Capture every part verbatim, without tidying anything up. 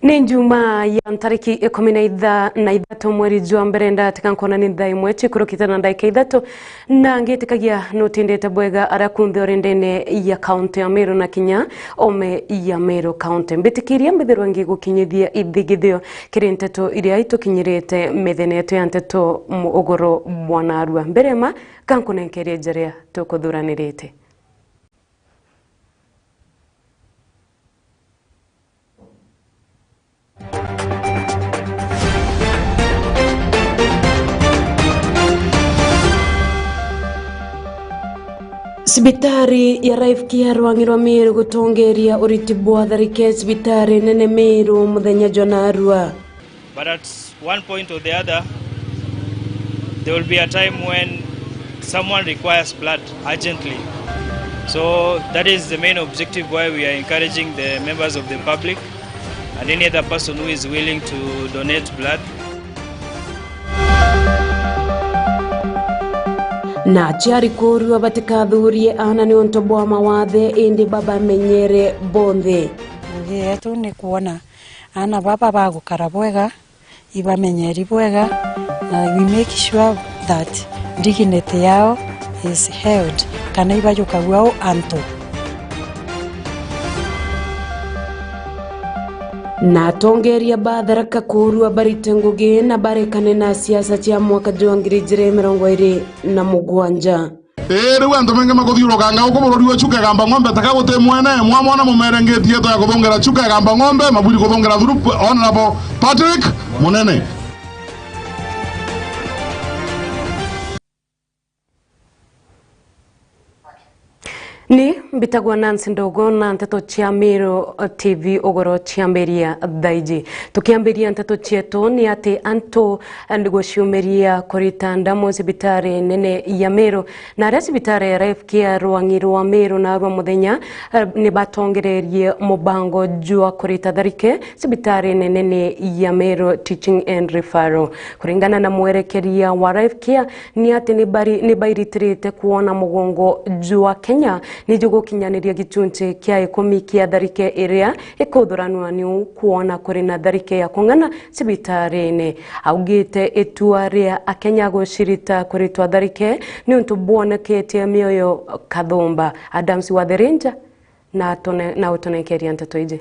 Ni Njuma ya ntariki ikumi na itha-, na ithatu mweri jwa mbere, ndatika nkona ni thaa imwe cikurukite na ndagika ithatu, na ngitikagia nutindite bwega aria kunthe uri ndene ya kaunti ya Meru na kinya ome ya Meru kaunti. Mbitikiria mbithirwe ngigukinyithia ithigithio kiri nteto iria itukinyirite methene yetu ya nteto mu ugoro bwa narua. Mbere ma, kankunenkerie njeria tukuthuranirite. Cibitari ya Life Care Rwang'i rwa Meru gutongeria uriti bwa tharike cibitari nene Meru muthenya jwa narua. But at one point or the other, there will be a time when someone requires blood urgently. So that is the main objective why we are encouraging the members of the public and any other person who is willing to donate blood. Na aciari kuurua batikathuurie aana niuntu bwa mawathe, indi babamenyere bonthe. Ngugi yetu ni kwona aana baba bagukara bwega, ibamenyeri bwega, na we make sure that dignity yao is held, kana ibajukagua o antu. Na atongeria ba Tharaka kuurua barite ngugi na barekane na siasa cia mwaka jwa ngiri ijiri mirongo iri na mugwanja. Ii, riu antu baingi makuthiurukanga guku bururi wa Chuka Igamba Ng'ombe, taka guti mwene, mwamwona mumere ngiti yetu ya kuthungira Chuka Igamba Ng'ombe, mabwiri kuthungira through Honourable Patrick Munene. Ni mbitagwa Nancy Ndogo, na nteto cia Meru T V ugoro ciambiria thaa iji. Tukiambiria nteto cietu, ni ati antu ni guciumiria kurita ndamu cibitari nene ya Meru, na aria cibitari ya Life Care Rwang'i rwa Meru narua muthenya, eh, ni batongererie mubango jwa kurita tharike cibitari nene ya Meru Teaching and Referral. Kuringana na mwerekeria wa Life Care, ni ati ni bari-, ni bairitirite kwona mugongo jwa Kenya ni jugukinyaniria gicunci kia ikumi kia tharike iria ikuthuranua niu kwona kuri na tharike ya kung'ana cibitarine. Augite itua ria Akenya gucirita kuritwa tharike niuntu bwoneketie mioyo kathumba. Adams Wathirinja na atune-, na utunekeria nteto iji.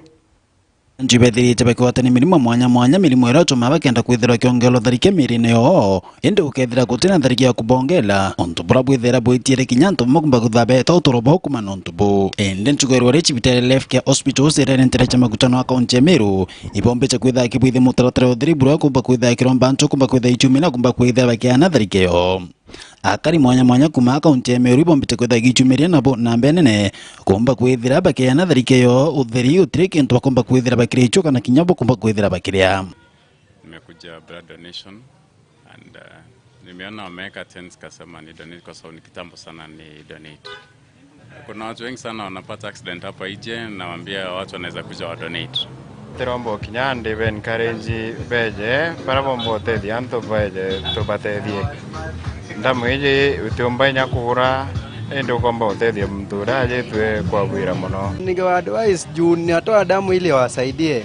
Antu ibethirite bakigwatania mirimo mwanya mwanya, mirimo iria itumaa bakenda kwithirwa bakiongerwa tharike miirine yoo, indi gukethira gutina tharike ya kubongela, untu buria bwithira bwitiire kinya antu bamwe kumba kwithira beeta uturo bwao kuuma na untu buu. Indi ntugo irwa ri cibitari Life Care Hospital cirere ntere cia makutano a kaunti ya Meru, ibombite kwithira kibwithia mutaratara uthiri buria kumba kwithira kiromba antu kumba kwithira ichumi na kumba kwithira bakiana tharike yoo. Akari mwanya mwanya kuuma kaunti ya Meru ibombite kwithira igichumiria nabo na mbenene kumba kwithira bakiana tharike yoo utheri, utiri kintu bakumba kwithira bakirichwa kana kinya bakumba kwithira bakiria. Nimekuja blood donation and, uh, nimeona wameweka tents, kasema ni donate kwa sababu ni kitambo sana ni donate. Kuna watu wengi sana wanapata accident hapa nje, nawaambia watu wanaweza kuja wa donate. Tiromba kinya ndi be encourage beje, bara bomba utethia antu beje tubatethie. Ndamu iji utiumba inya kugura, indi ukomba utethia muntu uria ajitwe kwabwira mono. Ningewa advice juu ninatoa damu ili wasaidie.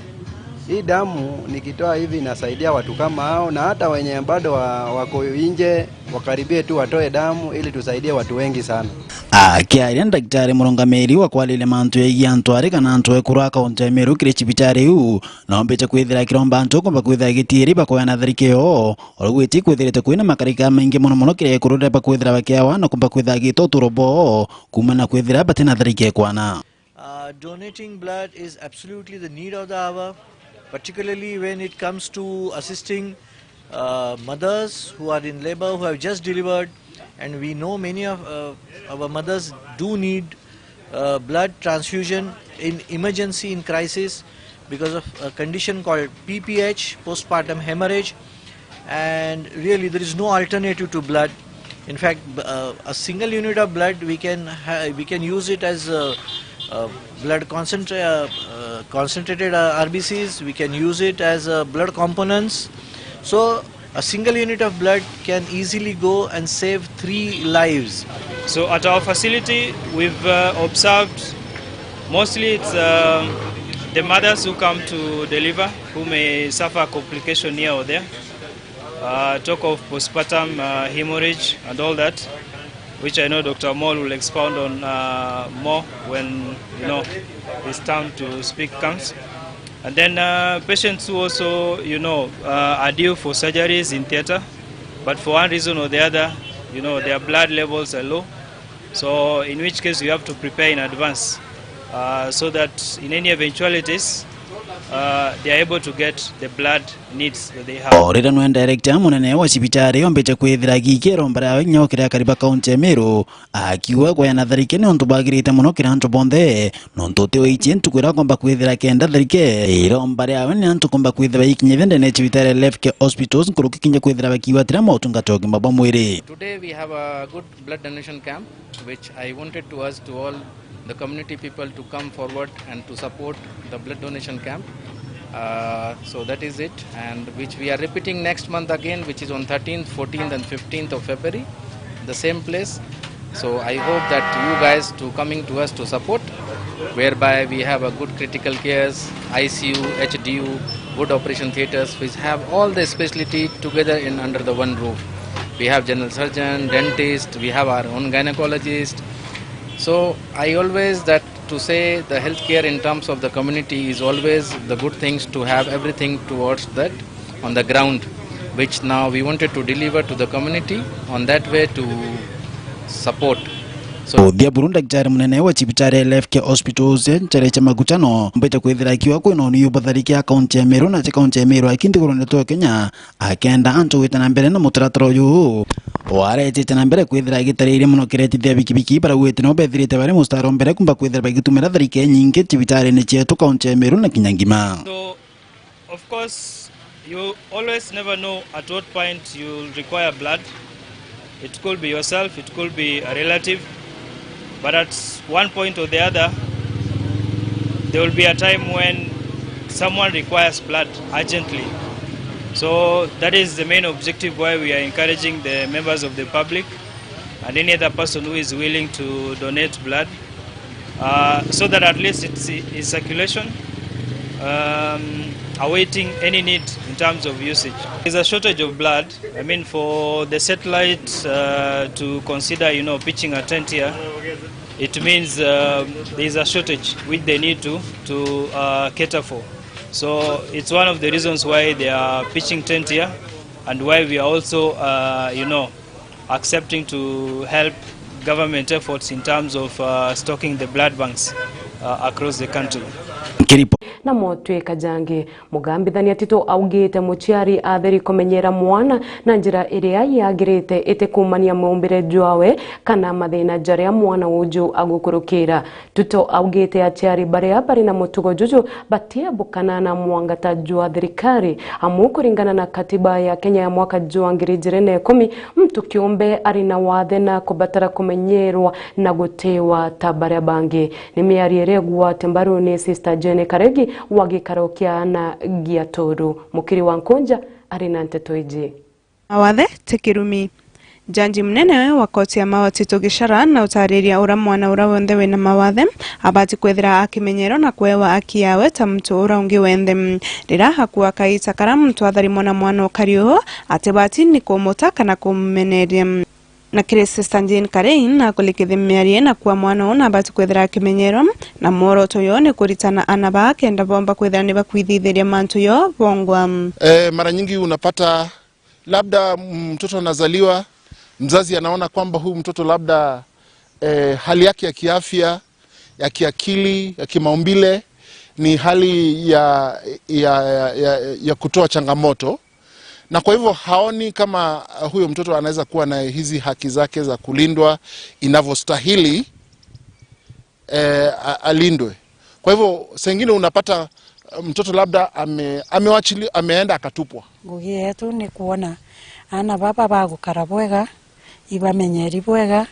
Hii damu nikitoa hivi inasaidia watu kama hao, na hata wenye bado wa-, wako nje wakaribie tu watoe damu ili tusaidie watu wengi sana. Akiaria, ndagitari murungamiri wa kwariria mantu yegii antu ari kana antu ekuru a kaunti ya Meru kiri cibitari iu, noombite kwithira akiromba antu kumba kwithira gitiiri bakoyana tharike yoo, ori gwiti kwithirite kwina makarika maingi mono mono kiri ekuru riria bakwithira bakiawa na kumba kwithira gita uturo bwoo kuuma na kwithira batina tharike kwana. Uh, donating blood is absolutely the need of the hour, particularly when it comes to assisting, uh, mothers who are in labor, who have just delivered, and we know many of, uh, our mothers do need, uh, blood transfusion in emergency, in crisis, because of a condition called P P H, postpartum hemorrhage, and really there is no alternative to blood. In fact, b-, uh, a single unit of blood, we can ha-, we can use it as, uh, uh, blood concentra-, uh, uh, concentrated, uh, R B Cs, we can use it as, uh, blood components. So a single unit of blood can easily go and save three lives. So at our facility, we've, uh, observed mostly it's, um, The mothers who come to deliver, who may suffer complication here or there, uh, talk of postpartum uh, hemorrhage and all that, which I know Doctor Amol will expound on uh, more when, you know, his turn to speak comes. And then uh, patients who also, you know, uh, are due for surgeries in theatre, but for one reason or the other, you know, their blood levels are low. So in which case you have to prepare in advance uh, so that in any eventualities uh, they are able to get the blood needs that they have. O riria nwe director munene wa cibitari ombite kwithira giki iromba riawe kinya ukiri akari ba kaunti ya Meru, akiuga kweyana tharike ni untu bwagirite muno kiri antu bonthe, nontu uti wiicie ntuku iria akomba kwithira kenda tharike iromba riawe ni antu komba kwithira ikinyithia ndene ya cibitari ya Lefke Hospitals nkuruki kinya kwithira bakiwatira motungata ya ugima bwa mwiri. Today we have a good blood donation camp, which I wanted to ask to all the community people to come forward and to support the blood donation camp. Uh, so that is it, and which we are repeating next month again, which is on thirteenth, fourteenth, and fifteenth of February, the same place. So I hope that you guys to coming to us to support, whereby we have a good critical cares, I C U, H D U, good operation theatres, which have all the specialty together in under the one roof. We have general surgeon, dentist, we have our own gynecologist. So I always that to say the healthcare in terms of the community is always the good things to have everything towards that on the ground, which now we wanted to deliver to the community on that way to support. So Uthia buru, daktari munene wa cibitari ya Lefke Hospitals, Nchereche Magutano, mbete kwithira akiuga kwina uni yubuthariki ya kaunti ya Meru na kaunti ya Meru aki nthigurune twa Kenya, akenda antu gwita na mbere na mutaratara uyu. Waretete na mbere kwithira agitariria muno kiretithia bikibiki barauite no bethirite bari mustari wa mbere kumba kwithira bagitumira tharike nyingi cibitarine cietu kaunti ya Meru na kinya ngima. So, of course, you always never know at what point you'll require blood. It could be yourself, it could be a relative, but at one point or the other, there will be a time when someone requires blood urgently. So that is the main objective why we are encouraging the members of the public and any other person who is willing to donate blood, uh, so that at least it's in circulation, um, awaiting any need in terms of usage. There's a shortage of blood. I mean, for the satellite uh, to consider, you know, pitching a tent here, it means um, there is a shortage which they need to to uh, cater for. So it's one of the reasons why they are pitching tent here and why we are also, uh, you know, accepting to help government efforts in terms of uh, stocking the blood banks uh, across the country. Nkiripo- Na motwika jangi, mugambithania Tito augite muciari atheri kumenyera mwana na njira iria yagirite, iti kuumania muumbire jwawe kana mathina jaria mwana uju agukurukira. Tito augite aciari baria bari na mutugo juju batiabukana na mwangata jwa thirikari, amu kuringana na katiba ya Kenya ya mwaka jwa ngiri ijiri na ikumi, muntu kiumbe ari na wathe na kubatara kumenyerwa na gutiwa ta baria bangi. Ni miario iria igwate mbaru ni Sister Jane Karegi wa gikaro kia ana gia Turu. Mukiri wa Nkunja ari na nteto iji. Mawathe ti kirumi. Jaji munene wa koti ya mawatito Gichara na utariria ura mwana ura wonthe wina mawathe abati kwithira akimenyerwa na kuewa aki yawe ta muntu ura ungi wenthe. Rira akua kaita kara muntu atharimwa na mwana ukari uu, atibati ni kumuta kana kumumeneria. Na kiri Sister Jane Karein, akulikithia miario na kua mwana uu nabati kwithira akimenyerwa, na mworoto yo ni kuritana ana baa kenda bomba kwithira ni bakwithithiria mantu yo bongwa. Eh, mara nyingi unapata labda mtoto anazaliwa, mzazi anaona kwamba huyu mtoto labda eh, hali yake ya kiafya, ya kiakili, ya kimaumbile ni hali ya, ya, ya, ya, ya kutoa changamoto, na kwa hivyo haoni kama uh, huyo mtoto anaweza kuwa na hizi haki zake za kulindwa inavyostahili eh, a- alindwe. Kwa hivyo saa ingine unapata uh, mtoto labda ame, amewachili, ameenda akatupwa. Ngugi yetu ni kuona ana baba bagukara bwega, ibamenyeri bwega,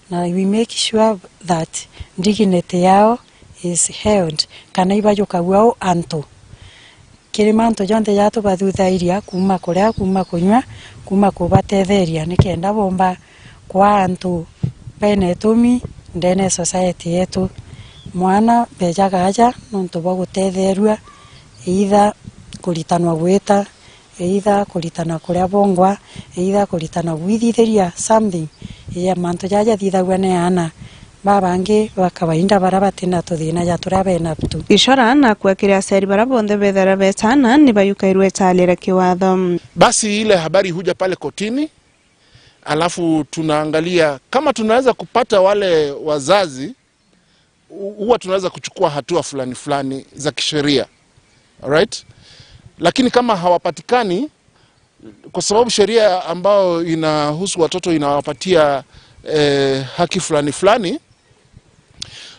na we make sure that dignity yao is held, kana ibajukagua o antu kiri mantu jonthe jatubathuthagiria, kuma kuria, kuma kunywa, kuma kubatetheria, nikenda bomba kwa antu bena itumi ndene ya society yetu. Mwana mbejaga aja nontu bwa gutetherua, either kuritanwa gwita, either kuritana kuria bongwa, either kuritana gwithithiria something. Ii, mantu jaja jathithagua ni aana babangi ba kawaida baria batina tuthina ja turia bena tu. Gicora naku akiri aciari baria bonthe bethera betana ni bayukairwe itali ria kiwatho. Basi ile habari huja pale kotini, alafu tunaangalia kama tunaweza kupata wale wazazi, hu-, huwa tunaweza kuchukua hatua fulani fulani za kisheria. Alright? Lakini kama hawapatikani, kwa sababu sheria ambayo inahusu watoto inawapatia, eh, haki fulani fulani,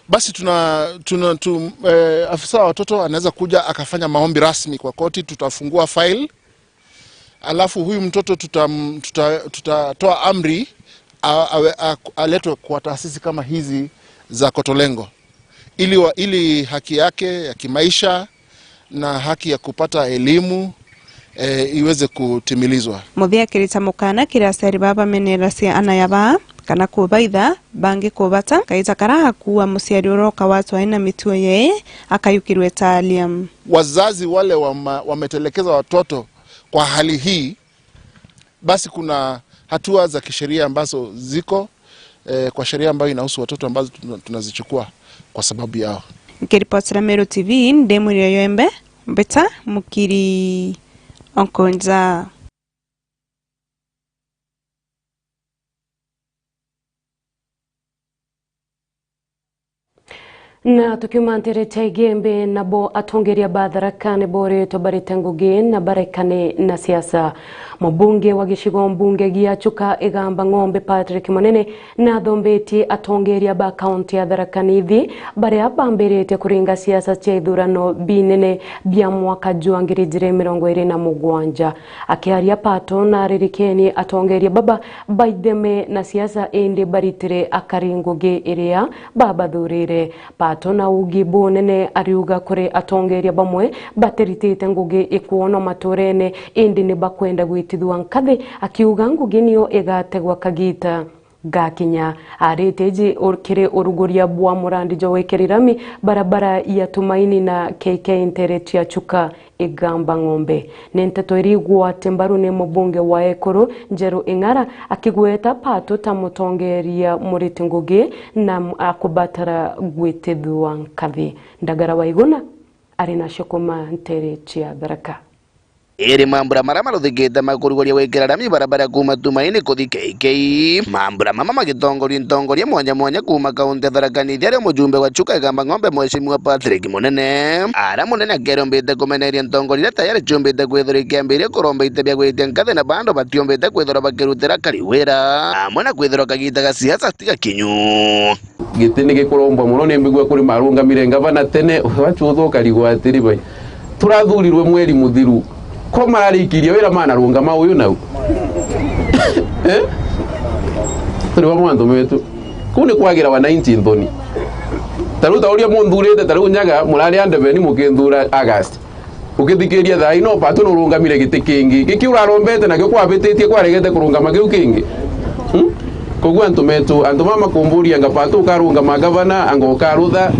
basi tuna, tuna, tu, eh, afisa wa watoto anaweza kuja akafanya maombi rasmi kwa koti, tutafungua file, alafu huyu mtoto tutam-, tuta-, tutatoa amri a-, awe-, a-, aletwe kwa taasisi kama hizi za Kotolengo, ili wa-, ili haki yake ya kimaisha na haki ya kupata elimu, eh, iweze kutimilizwa. Muthia akirita mukana kiri aciari baba bamenera ciana ya baa kana kubaitha bangi kubata, kaita kara akuua muciari uroka watwae na mituo yee akayukirwe talia. Wazazi wale wama-, wametelekeza watoto kwa hali hii, basi kuna hatua za kisheria ambazo ziko, eh, kwa sheria ambayo inahusu watoto ambazo tuna-, tunazichukua kwa sababu yao. Nkiripotera Meru T V, ndi Mwirio Yembe, mbita Mukiri Onkonja. Na tukiuma ntere cia Igembe, nabo atongeria ba Tharaka ni boritwe barite ngugi na barekane na siasa. Mubunge wa gicigo mbunge gia Chuka Igamba Ng'ombe Patrick Munene nathombetie atongeria ba kaunti ya Tharaka Nithi baria bambiritie kuringa siasa cia ithurano binene bia mwaka jwa ngiri ijiri mirongo iri na mugwanja. Akiaria Pato naririkenie atongeria baba baitheme na siasa indi baritire akari ngugi iria babathurire. Pato na ugi bunene ariuga kuri atongeria bamwe batiritite ngugi ikwonwa maturene indi ni bakwenda gwitithua nkathi, akiuga ngugi niyo igategwa kagita gakinya. Arite iji ur-, kiri uruguria bwa murandi jwa wikiri rami barabara ya Tumaini na K K ntere cia Chuka Igamba Ng'ombe. Ni nteto iri igwate mbaru ni mubunge wa Ekuru Njeru Ing'ara, akigweta Pato ta mutongeria muriti ngugi na m-, akubatara gwitithua nkathi. Ndagara wa Iguna ari nacio kuma ntere cia Tharaka. Iri mambura maria maruthikite ma kuruguria gwikira rami barabara kuuma Tumaini kuthi K K. Mambura mama magitongoria ntongoria mwanya mwanya kuuma kaunti ya Tharaka Nithi, aria mujumbe wa Chuka Igamba Ng'ombe, Mheshimiwa Patrick Munene. Aria Munene akerombite kumeneria ntongoria iria tayari ciumbite kwithirwa ikiambiria kuromba ite bia gwitia nkathi na bandu batiumbite kwithirwa bakirutira akari wira, amwe na kwithirwa kagita ga siasa ti gakinyu. Giti ni gikurombwa mono, ni mbigua kuri marungamire ngavana tene, wachu uthukarigwa atiri bai. Turathurirwe mweri muthiru. Ko mararikiria wira manarungama uyu nau? Eh? Turi bamwe antu metu. Kuu ni kwagira wananchi nthoni. Ta riu ta uria munthurite, ta riu Nyaga murari andebeni mukinthura August. Ukithikiria thaa ino, Pato nurungamire giti kingi. Giki urarombete nakio kwabititie kwaregete kurungama kiu kingi? Hmm? Koguo antu metu, antu mama kumburia anga Pato ukarungama gavana, anga ukarutha?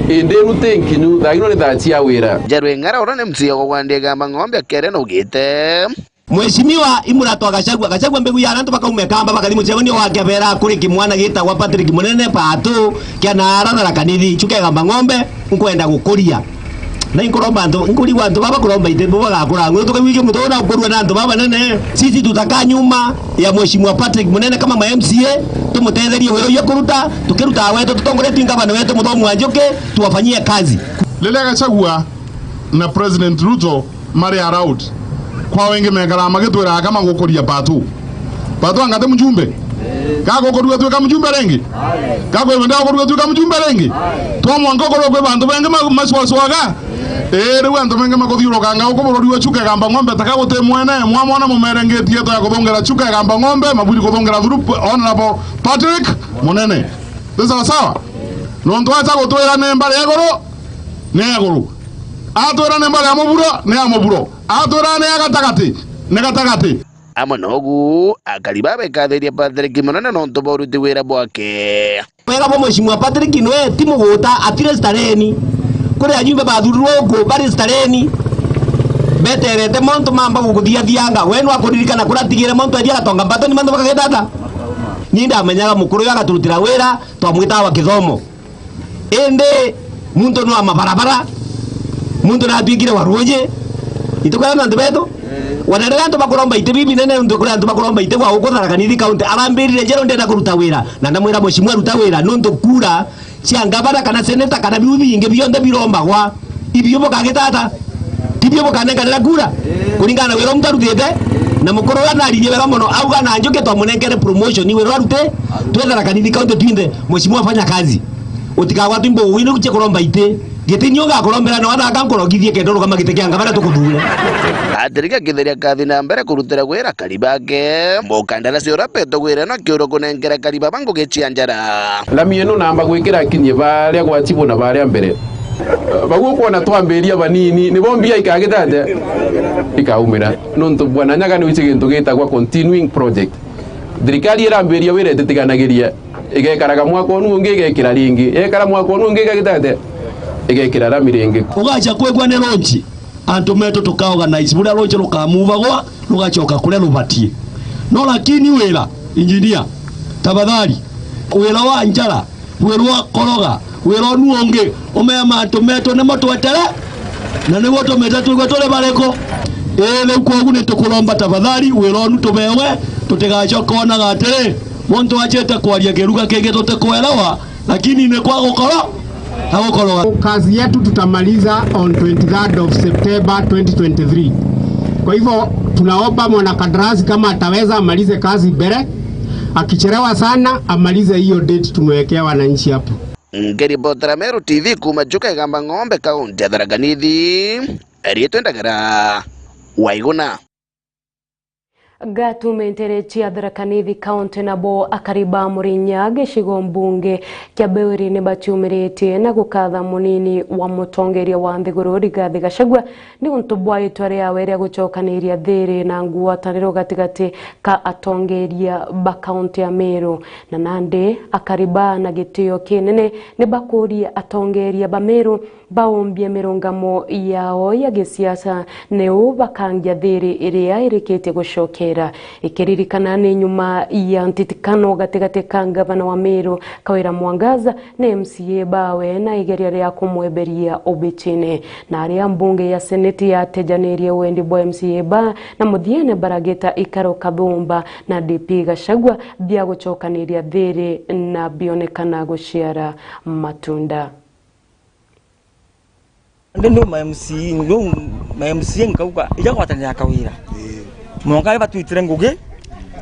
Indi inu ti nkinyu, thaa ino ni thaa cia wira. Njeru Ing'ara uria ni M C A wa wandi Igamba Ng'ombe akiaria naugite. Mheshimiwa Imuratu wa Gachagua, Gachagua mbegu ya antu bakauma Ikamba bakathi mucegoni wa Kiabera kuri kimwana gitagwa Patrick Munene Pato kia naara Tharaka Nithi, Chuka Igamba Ng'ombe, nkwenda gukuria. Na inkuromba antu, inkurigwa antu baba kuromba ite bo bagakura nguo, tukagwikia mutu na gukurua na antu baba nene. Sisi tutakaa nyuma ya Mheshimiwa Patrick Munene kama ma M C A, tumutetherie wira uyu kuruta, tukiruta wetu, tutongoretio ni gavana wetu Muthomi wa Njuki, tuwafanyie kazi. Riria Gachagua na President Ruto mari around, kwa wingi mekaraga magitwiraga kama gukuria Pato. Pato anga ti mjumbe? Gagukurua tuika mjumbe ringi? Gakwenda gukurua tuika mjumbe ringi? Twa mwanka ukorwo kwi bantu bengi ma-, macwacwaga. Ii, riu antu bengi makuthiurukanga uku bururi wa Chuka Igamba Ng'ombe, taka guti mwene, mwamwona mumere ngiti yetu ya kuthongera Chuka Igamba Ng'ombe, mabwiri kuthongera through Honorable Patrick Munene. Ni sawa sawa? Nontu acha gutwira ni mbari ya iguru, ni ya iguru. Atwira ni mbari ya muburo, ni ya muburo. Atwira ni ya gatagati, ni gatagati. Amwe na ugu, akari baba bekathiria Patrick Munene nontu bwa uruti wira bwake. Wega bwa Mheshimiwa Patrick nwe ti muguta, atire stareni. Kuri anyumbe bathurirwe uku bari stareni. Beterete montu mamba gukuthiathianga. We nwakuririkana kuria atigire montu eria agatonga mbatoni mantu bakageta ata? Ni ndamenyaga mukuru uyu agaturutira wira, twamwitaga wa kithomo. Indi muntu no amabarabara, muntu natwikire wa ruuji. Itukwera na antu betu. Wana riria antu bakuromba iti bibi nene, ntu kuri antu bakuromba iti gwa guku Tharaka Nithi County, arambirire njero ndenda kuruta wira, na ndamwira, "Mheshimiwa, ruta wira," nuntu kura cia ngavana kana seneta kana biu bingi bionthe birombagwa, ibio bukagita ata? Tibio bukanenganira kura kuringana na wira uria muntu arutite. Na mukuru uria naririe wega mono, auga na njuke twamunenkere promotion, wira uria aruti, twe Tharaka Nithi County twinthe, "Mheshimiwa, fanya kazi." Utikagwatwe imbugu ino cia kuromba iti. Giti ni ugakurombera na wathaka nkurogithie kenda urugama giti kia ngavana tukuthure. Atirika kitheria kathi na mbere kurutira wira akari bake. Mukandarasi uria betwe wira na kiuru kunenkera akari baba ngugi cia njara. Lami ino namba gwikira kinyie baria gwa Chibo na baria mbere. Bau ukwona twambiria banini, nibo mbia ikagita atia? Ikaumira. Nuntu Bwana Nyaga ni wici gintu gitagwa continuing project. Thirikari irambiria wira ititiganagiria. Igekaraga mwaka unu ungi igekira ringi, igekara mwaka unu ungi igagita atia? Igekira rami ringi. Ugacha kwigua ni launch, antu metu tukaorganize buria launch rukamuvagwa rugachoka kuria rubatie. No lakini wira, engineer, tafadhali, wira wa njara, wira wa koroga, wira unu ungi, umea mantu metu nimo twetere, na niguo tumite twigua turi bariku. Ii, riu kwogu ni tukuromba tafadhali, wira unu tubewe, tutigachoke onaga atiri, muntu achite kwaria kiruga kingi tutikuelewa, lakini ni kwa gukoro, na gukoroga. Kazi yetu tutamaliza on twenty-third of September twenty twenty-three. Kwa hivyo, tunaomba mwanakandarasi kama ataweza amalize kazi mbele, akichelewa sana amalize hiyo date tumewekea wananchi hapo. Ngiribotera Meru T V kuuma Chuka Igamba Ng'ombe, kaunti ya Tharaka Nithi, riitwa Ndagara Waiguna. Gatumentere cia Tharaka Nithi County nabo akari ba Murinya gicigo mbunge kia Bwiri ni baciumiritie na gukatha munini wa mutongeria wa nthiguru Rigathi Gachagua ni untu bwa itwa riawe ria gucokaniria thiri na ngwataniro gatigati ka atongeria ba kaunti ya Meru. Na nandi akari ba na gitio kinene ni bakurie atongeria ba Meru baumbie mirungamo yao ya gisiasa, niu bakangia thiri iria irikitie gucokera. Ikiririkana ni nyuma ya ntitikano gatigati ka ngavana wa Meru Kawira Mwangaza na M C A bawe na igeria ria kumweberia obicine. Na aria mbunge ya seneti yatejanirie wendi bwa M C A ba na muthiene baragita Ikaro Kathumba na D P Gachagua bia gucokaniria thiri na bionekana guciara matunda. Ndi ndu ma M C A, ndu ma M C A nkauga, ija ngwatanira Kawira. Ii. Mwanka batwitire ngugi,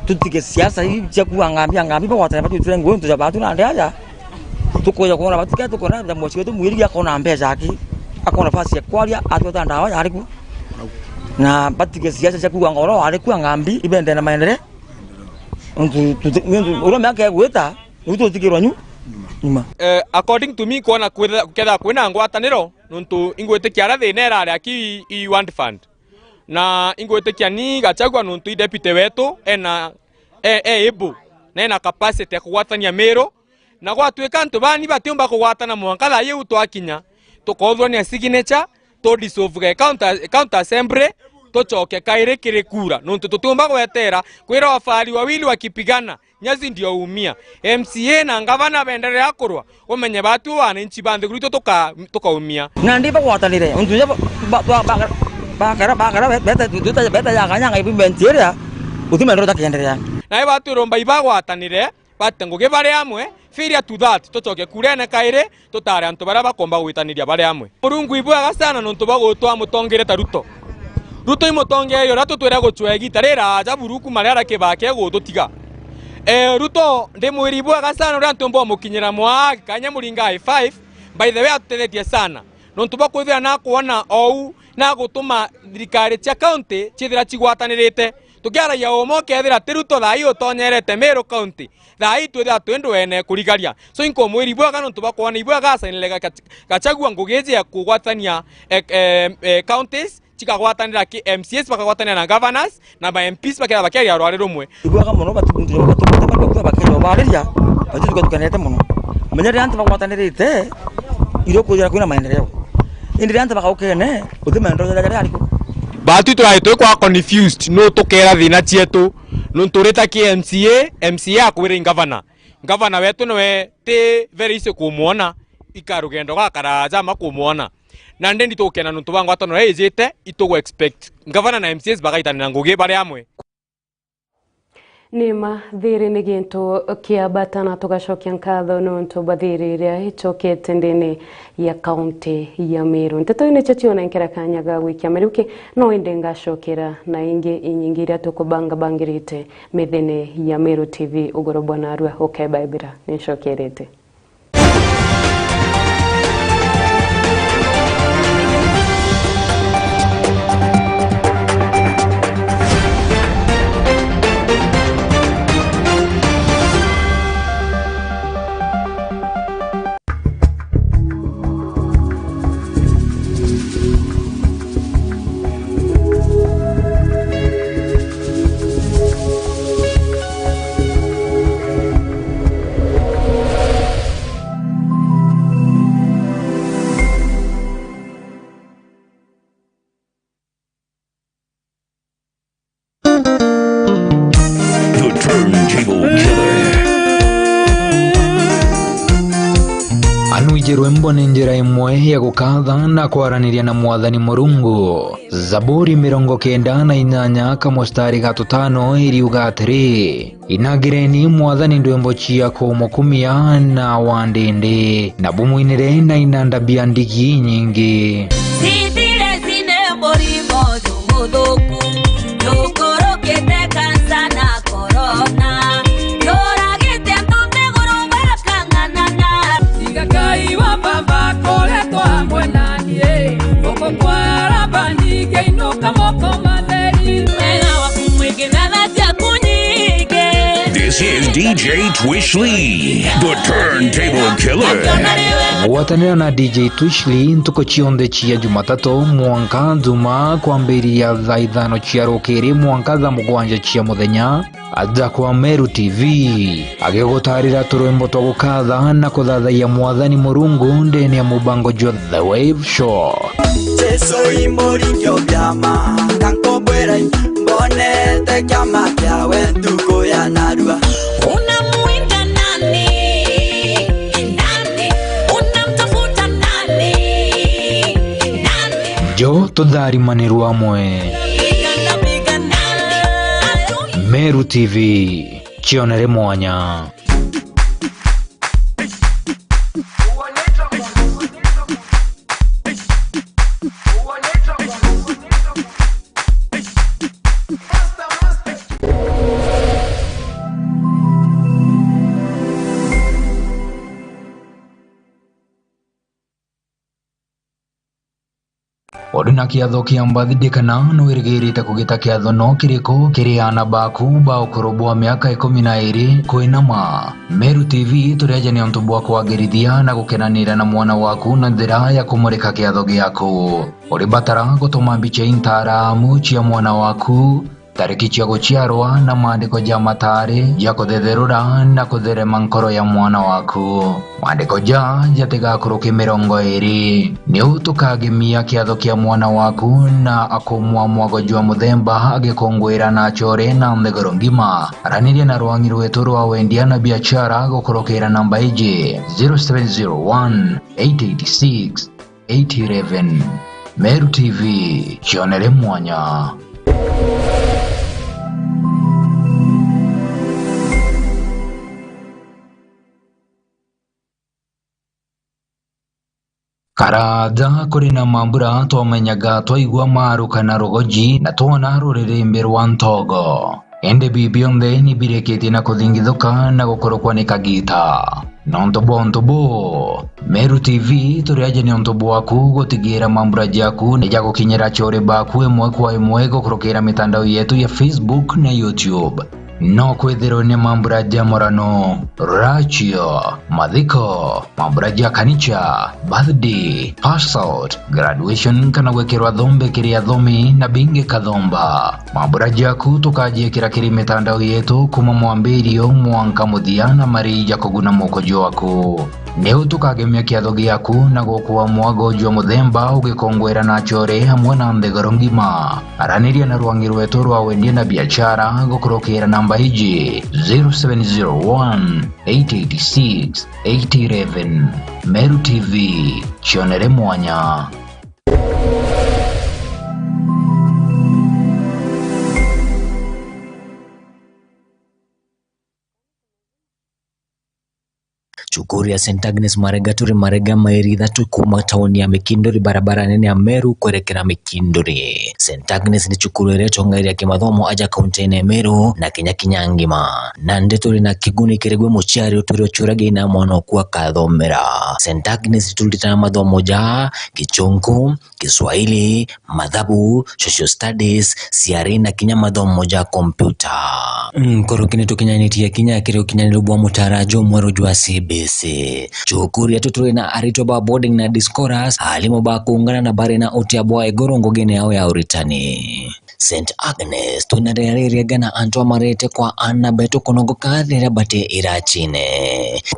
tutige siasa ii cia kuuga ngambi, ngambi, bagwatanira batwitire ngugi, ntu ja batu na ndia aja. Tukuja kwona batu, ke tukwona ja mwoci wetu mwiri akona mbeca aki, akona nafasi ya kwaria, atweta ndawa yari ku. Na batige siasa cia kuuga ngoro ari ku, ngambi, ibende na maendeleo. Ntu, tu, ntu, uria miaka igwita, Riu tutigirwa nyu-, nyuma. Eh, according to me, kwona kwithe-, kethira kwina ngwataniro, nontu ingwitikia aria thina irari aki i, i Ward Fund. Na ingwitikia ni Gachagua nontu i deputy wetu, ena, e, e able, na ena capacity ya kugwatania Meru. Na gwatuika antu bani batiumba kugwatana mwanka thaa iu twakinya, tukothurania signature, tu dissolve ga county, county assembly, tucoke kairi kiri kura. Nontu tutiumba gwetera kwira wafahari wawili wakipigana, Nyasi ndio umia. M C A na ngavana benderea kurwa, umenye batu wananchi ba nthiguru itu tuka-, tukaumia. Na ndi bagwatanire, untu ja ba-, ba-, ba-, ba-, bakara, bakara, be-, beta, beta, beta ya kanyanga implement iria, uti maendeleo jakiendelea. Na ibatwiromba ibagwatanire, bate ngugi bari amwe, failure to that, tucoke kurene kairi, tutare antu baria bakomba gwitaniria bari amwe. Murungu ibwega sana nontu bwa gutwa mutongeria ta Ruto. Ruto i mutongeria uria tutwire gucwea igita riraaja buru kuma riria kibaki gututiga. Eh, Ruto ndi mwiri ibwega sana uria ntiumba umukinyira mwaa kanya muringa high five, by the way atutethetie sana. Nontu bwa kwithira nakwona ou na gutuma thirikari cia county ciithira cigwatanirite. Tukiaragia umo, ukethira ti Ruto thaa ii utonyerete Meru County, thaa ii twithira twi ndwene kurigaria. So, inkumwira ibwega nontu bwa kwona ibwega asainire Gacha-, Gachagua ngugi iji ya kugwatania, eh, eh, eh, counties, cikagwatanira ki M C As, bakagwatanira na governors, na ma M Ps bakethira bakiaria rwari rumwe. Ibwega mono, batu-, batu-, batu-, batu-, bakeja bariria, batu tuka tukenete mono. Menya riria antu bagwatanirite, irio kwithira kwina maendeleo. Indi riria antu bagaukene, uti maendeleo jaria jari ku. Batu turaitwe kwa confused, no tukera thina cietu. Nontu urita ki M C A, M C A akwira i ngavana. Ngavana wetu niwe ti very easy kumwona, ika rugendo gakara jama kumwona. Na ndi nditukena nontu bwa ngwataniro ijite, itugu expect ngavana na M C As bagaitanira ngugi bari amwe. Ni ma, thiri ni gintu kia bata na tugacokia nkatho nontu bwa thiri iria icokete ndene ya kaunti ya Meru. Nteto iu nicio cionenkera kanya ga gwikia mariuki, no indi ngacokera na ingi inyingi iria tukubangabangirite mithene ya Meru T V. Ugoro bwa narua ukae Baibira, nincokerete. The Turntable Killer. Anwiji rwimbo ni njira imwe ya gukatha na kwaraniria na Mwathani Murungu. Zaburi mirongo kenda na inyanya kamustari ga tutano iriuga atiri, Inagireni Mwathani ndwimbo cia kumukumia na wa ndindi, na bumwinire na inanda bia ndigi inyingi. Syphilis ni murimo jumuthuku, jukurukite kansa na korona, juragite antu nthiguru bakang'anana. Tiga Ngai wa baba akoretwo amwe nani, guku kwa Labani ngeinuka moko matheri. Wega waku mwingi na tha ciaku nyingi. This is D J Twishly, the Turntable Killer. Gwatanira na D J Twishly ntuku cionthe cia Jumatatu mwanka Njumaa, kwambiria thaa ithano cia rukiri mwanka thaa mugwanja cia muthenya, aja kwa Meru T V, agigutarira turwimbo twa gukatha na kuthathayia Mwathani Murungu ndene ya mubango jwa The Wave Show. Jesu i muringi o biama, na nkubwira i, mbonete kiama kiawe ntuku ya narua. Unamuinda nani? Nani? Unamtafuta nani? Nani? Njo tutharimanirwe amwe. Meru T V, kionere mwanya. Uri na kiatho kia birthday kana nwirigirite kugita kiatho no kiriku kiri aana baku ba ukuru bwa miaka ikumi na iri kwinama? Meru T V turi aja ni untu bwa kwagirithia na gukenanira na mwana waku na njira ya kumurika kiatho giaku. Uri batara gutuma mbicha intaramu cia mwana waku, tariki cia guciarwa na maandiko ja matari ja kuthetherura na kutherema nkoro ya mwana waku. Maandiko ja jatigakuruke mirongo iri. Niu tukagemia kiatho kia mwana waku na akumwa mwago jwa muthemba agikunguira na achore na nthiguru ngima. Araniria na rwangi rwetu rwa wendia na biachara gukurukira namba iji, zero seven zero one, eight eight six, eight eleven. Meru T V, kionere mwanya. Karaja kuri na mambura twamenyaga twaigua maruka na rugoji na twona ruririmbi rwa ntogo. Indi bi bionthe ni birikitie na kuthingithuka na gukurukwa ni kagita. Nontu bwa untu buu, Meru T V turi aja ni untu bwaku gutigira mambura jaku ni jagukinyira achore baku imwe kwa imwe gukurukira mitandao yetu ya Facebook na YouTube. No kwithirwe ni mambura ja murano, rachio, mathiko, mambura ja kanicha, birthday, pass out, graduation kana gwikirwa thombe kiri athomi na bingi kathomba. Mambura jaku tukajiikira kiri mitandao yetu kuma mwambirio mwanka muthia na mari ja kuguna mukojo waku. Niu tukagemia kiatho giaku na gukua mwago jwa muthemba ugikongwera na achore amwe na nthiguru ngima. Araniria na rwangi rwetu rwa wendia na biachara gukurukira namba iji, zero seven zero one, eight eight six, eight eleven. Meru T V, cionere mwanya. Cukuru ya Saint Agnes Marega turi Marega, mairi ithatu kuuma tauni ya Mikinduri, barabara nene ya Meru kwerekera Mikinduri. Saint Agnes ni cukuru iria itongairia kimathomo aja kaunti-ini ya Meru na Kenya kinya ngima. Nandi turi na kiguni kiri gwi muciari utwire uciuragia ina mwana oku akathomera. Saint Agnes turitana mathomo ja Gichunku, Kiswahili, mathabu, social studies, ciari na kinya mathomo ja kompyuta. Nkuruki ni tukinyanitie kinya kiri ukinyaniru bwa mutaara jumweru jwa C B C. Cukuru yetu turi na aritwa ba boarding na day scholars, aarimu ba kuungana na bari na utia bwa iguru ngugine yao ya uritani. Saint Agnes, twina riria ririega na antu amarete kwa aana betu kunogoka riria bati iracine.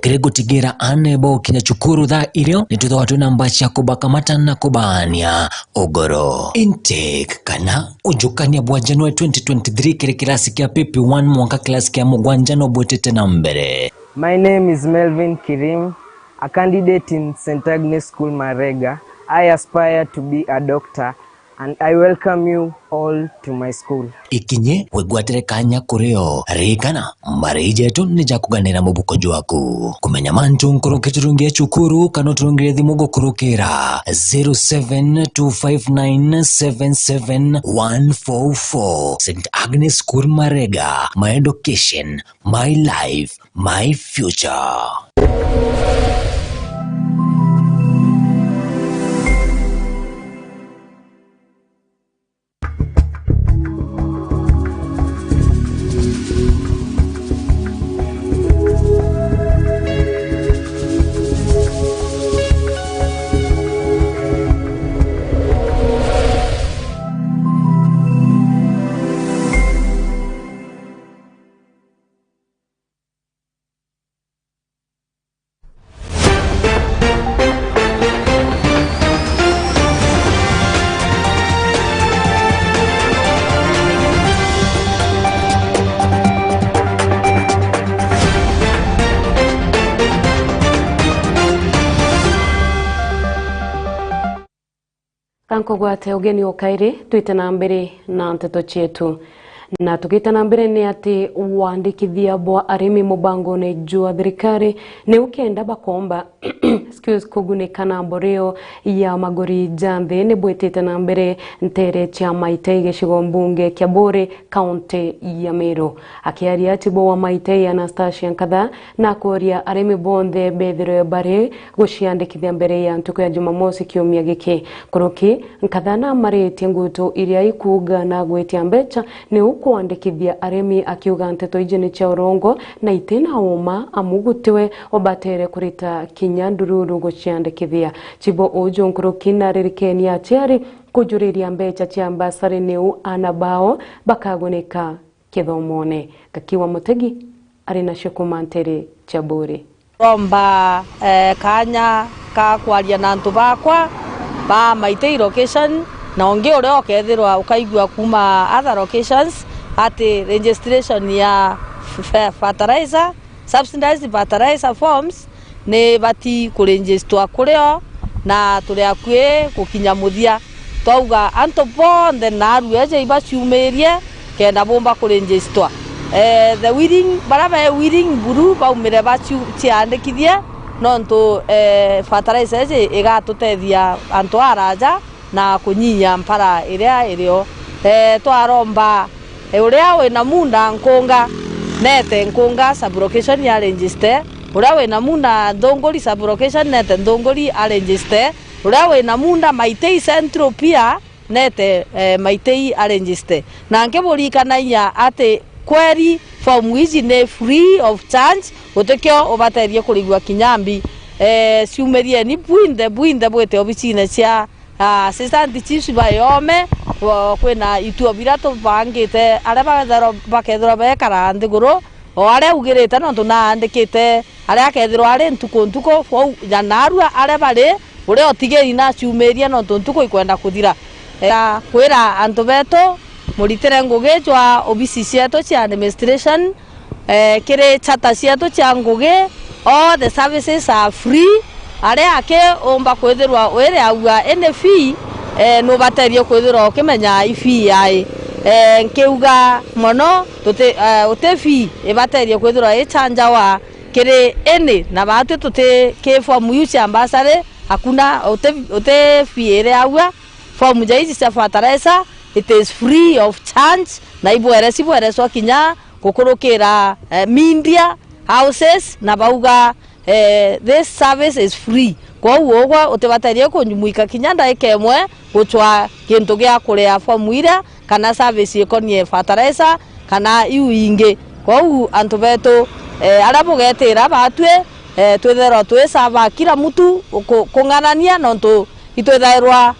Kiri gutigira aana baukinya cukuru thaa irio, ni twithagwa twina mbaa cia kubakamata na kubaania ugoro. Intake kana ujukania bwa January twenty twenty-three kiri kirasi kia P P one mwanka kirasi kia mugwanja no bwitite na mbere. My name is Melvin Kirim, a candidate in Saint Agnes School Marega. I aspire to be a doctor and I welcome you all to my school. Ikinye wigwatire kanya kuri o. Ririkana, mbari jetu ni ja kuganira mubuko jwaku. Kumenya mantu nkuruki turungie cukuru kana uturungire thimu gukurukira zero seven two five nine seven seven one four four. Saint Agnes School Marega, my education, my life, my future. Ka nkugwate ugeni o kairi, twite na mbere na nteto cietu. Na tugite na mbere, ni ati wandikithia bwa arimi mubangone jwa thirikari ni ukenda bakomba, excuse, kugunika na mboreo ya maguri ja nthi ni bwitite na mbere ntere cia Maitei, gicigo mbunge kia Buuri, kaunti ya Meru. Akiaria Chibo wa Maitei, Anastasia Nkatha, na akuria arimi bonthe bethirwe bari guciandikithia mbere ya ntuku ya Jumamosi kiumia giki. Nkuruki, Nkatha namaritie ngutu iria ikuuga na gwitia mbeca ni ukwandikithia arimi, akiuga nteto iji ni cia urongo na itina uma, amu gutiwe ubatere kurita kinya ndururu guciandikithia. Chibo uju nkuruki naririkenie aciari kujuriria mbeca cia mbasari niu aana bao bakagunika kithomone. Gaki wa Mutegi ari nacio kuuma ntere cia Buuri. Romba, eh, kanya ka kwaria na antu bakwa ba Maitei location, na ungi uria ukethirwa ukaigua kuuma other locations ati registration ya f-, f-, fertilizer, subsidized fertilizer forms, ni bati kuregister kurio, na turi akui gukinya muthia. Twauga antu bonthe na arua eje ibaciumirie kenda bumba kuregister. Eh, the willing, baria be willing buru baumire baciu-, ciandikithie, nontu, eh, fertilizer eje igatutethia antu araja na kunyihia mpara iria irio. Eh, twaromba, eh, uria wina munda Nkunga, nete Nkunga sub-location ya register. Uria wina munda Nthunguri sub-location, nete Nthunguri a register. Uria wina munda Maitei Central pia, nete, eh, Maitei a register. Na nkiburikanagia ati kweri form iji ni free of charge, gutikio ubaterie kurigua kinya mbi. Eh, ciumirieni bwinthe, bwinthe bwite obicine cia ah, assistant chiefs ba Yome, bo-, kwina ituo biria tubangite, aria bakethirwa, bakethirwa bekara nthiguru, o aria augirite, nontu naandikite aria akethirwa ari ntuku ntuku, kwou ja narua aria bari, uria utigiri naciumirie, nontu ntuku ikwenda kuthira. E, kwira antu betu, muritire ngugi jwa obisi cietu cia administration, eh, kiri chata cietu cia ngugi, all the services are free. Aria aki umba kwithirwa wiri aua any fee, eh, nubaterie kwithirwa ukimenya i fee yai. Eh, nkiuga mono, tuti, eh, uti fee ibaterie kwithirwa ichanjawa kiri any, na batwi tuti ki form iu cia mbasari, hakuna, uti, uti fee iri aua. Form ja iji cia fertilizer, it is free of charge, na ibwere, cibwereswa kinya gukurukira, eh, media houses, na bauga, eh, this service is free. Kwou ugwe utibaterie kumwika kinya ndaika imwe gucwa gintu gia kuria form iria kana service ikonie fertilizer kana iu ingi. Kwou antu betu, eh, aria bugetira batwi, eh, twithairwa twisava kila mtu ku-, kung'anania, nontu itwithairwa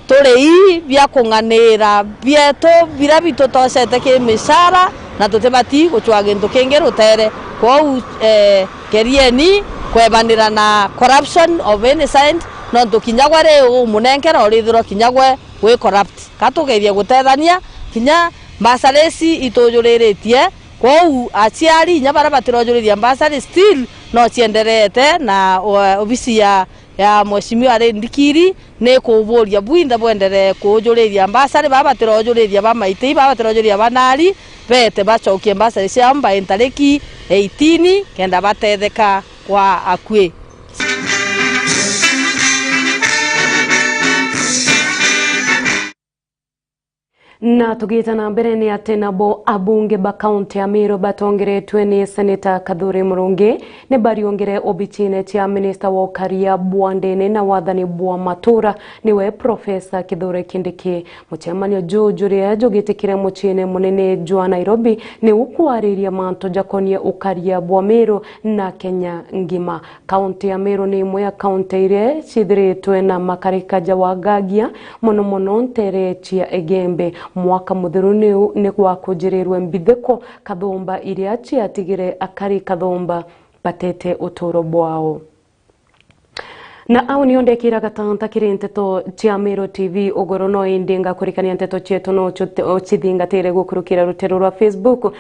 turi ii bia kung'anira bietu biria bitutocete ki micara, na tutibati gucwa gintu kingi rutere. Kwou, eh, gerieni kwebanira na corruption of any side, nontu kinya gwe ri umunenkera urithirwa kinya gwe wi corrupt. Ka tugerie gutethania, kinya mbasarisi itujuriritie. Kwou aciari inya baria batirojuriria mbasari still no cienderete, na o-, obisi ya, ya Mheshimiwa ari ndikiri ni kuburia bwinthe bwenderee kuujuriria mbasari, baa batirojuriria ba maitei, baa batirojuriria ba nari, beete bacokie mbasari ciao mbae ntariki eighteen, kenda batetheka kwa akui. Na tugita na mbere, ni ati nabo abunge ba kaunti ya Meru batongeretwe ni Seneta Kithure Murungi ni bariungire obicine cia minista wa ukaria bwa ndene na wathani bwa matura, niwe Profesa Kithure Kindiki. Mucemanio juu juria jugitikire muciine munene jwa Nairobi ni ukwariria mantu jakonie ukaria bwa Meru na Kenya ngima. Kaunti ya Meru ni imwe ya kaunti iria ciithiritwe na makarika ja wagagia, mono mono nteere cia Igembe. Mwaka muthiru ni, ni gwakujirirwe mbithiko kathumba iria ciatigire akari kathumba batete uturo bwao. Na au nio ndekira gatanta kiri nteto cia Meru T V ugoro, no indi ngakurikania nteto cietu no ucithingatire gukurukira ruteru rwa Facebook.